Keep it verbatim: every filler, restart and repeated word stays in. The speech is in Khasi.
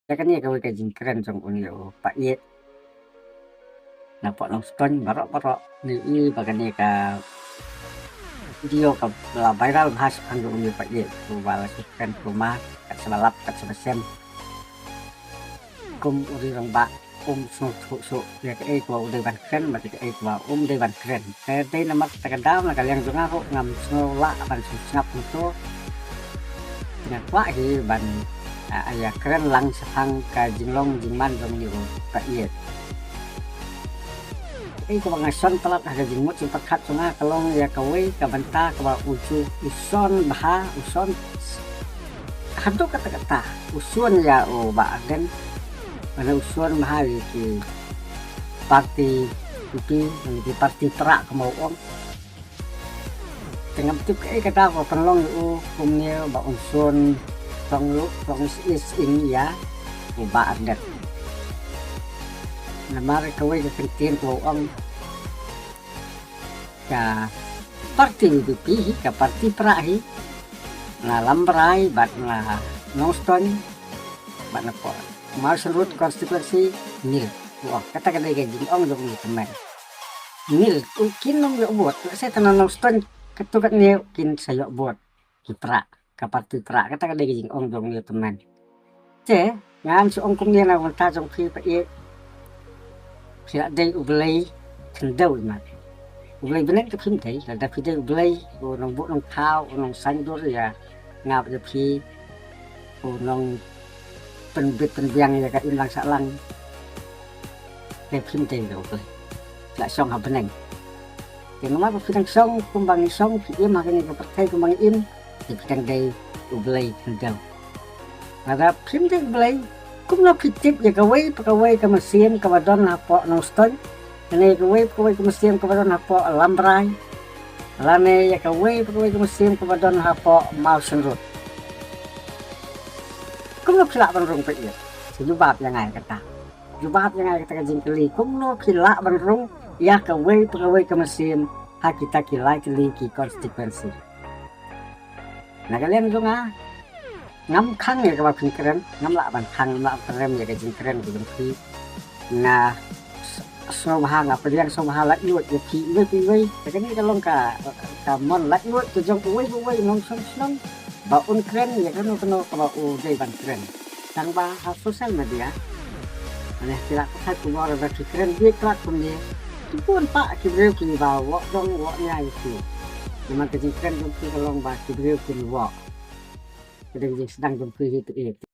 Ïa kane kawei ka jingkren jong une u paid na pdeng Nongstoiñ baroh baroh. Ngi i ba kane ka video ka la viral bha shaphang jong une u paid uba la shu kren kumba kat shaba lap kat shaba sem. Kum u ri rangbah um sngewthuh shuh ïa kaei kaba u dei ban kren bad ïa kaei kaba um dei ban kren. Te dei namar kata ka daw na ka liang jong nga ruh ngam sngew lah ban sngewsngap hangto. Nga kwah hi ban, ah, ïa kren lang shaphang ka jinglong jingman jong une u paid. Kaei kaba nga shon palat ha ka jingmut jingpyrkhat jong nga ka long ïa kawei ka bynta kaba u ju u shon bha u shon haduh katta katta u shon ïa u Bah Ardent. Mane u shon bha ïa ki party VPP, mane ki party prah kumba u ong. Te ngam tip kaei ka daw ba pynlong ïa u kumne ba un shon tong lu tong is ing ïa u Bah Ardent. Namar kawei ka kyntien kaba u ong ka party VPP hi ka party prah hi na Lambrai bad na Nongstoiñ bad na por Mawshynrut constituency nil. Wah, kata ka dei ka jingong jong u tymmen. Nil, u kin ym ïoh vote, lehse tang na Nongstoiñ katto katne kin sa ïoh vote. Ki prah, ka party prah, kata ka dei ka jingong jong u tymmen. Te ngan shu ong kumne na ka bynta jong phi paid. Phi la dei u Blei khyndew imat. U Blei bneng te phim dei, lada phi dei u Blei, u nongbuh nongthaw, u nongsaiñdur ïa nga bad ïa phi, u nongpynbit pynbiang ïa ka imlang sahlang. Te phim dei u Blei. Phi la shong ha bneng. Te namar ba phi dang shong kumba ngi shong, phi im ha kane ka pyrthei kumba ngi im. Te phi dang dei u Blei khyndew. Lada phim dei u Blei, kumno phi tip ïa kawei pa kawei ka mynsiem kaba don hapoh Nongstoiñ, lane ïa kawei pa kawei ka mynsiem kaba don hapoh Lambrai, lane ïa kawei pa kawei ka mynsiem kaba don hapoh Mawshynrut? Kumno phi lah ban rung paid? Sa jubab ïa nga ïa kata. Jubab ïa nga ïa kata ka jingkylli, kumno phi lah ban rung ïa kawei pa kawei ka mynsiem ha kita ki lai tylli ki constituency? Na ka liang jong nga, ngam khang ïa kaba phin kren, ngam lah ban khang, ngam lah ban kren ïa ka jingkren ka jong phi. Nga s-, sngewbha, nga pdiang sngewbha laitluid ïa phi iwei pa iwei. Te kane ka long ka, ka mon laitluid ka jong uwei pa uwei u nongshong shnong ba un kren ïa kano kano kaba u dei ban kren. Tang ba ha social media, mane ki la pathai khubor ba ki kren bieit palat kumne, ki bun pa ki briew kiba wok dong wok nia ïa ki. Namar ka jingkren jong ki ka long ba ki briew kin wok. Ka dei ka jingsdang jong ki hi te.